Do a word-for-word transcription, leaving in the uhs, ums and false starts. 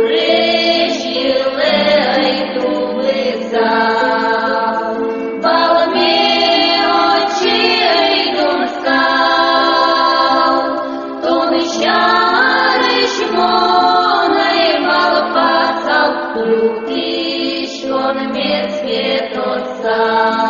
Речь йылэ ӧй тубыса, валме отчы ӧй дунскал, тон сярысь мон ӧй малпасал, люкиськон мед ке тодса.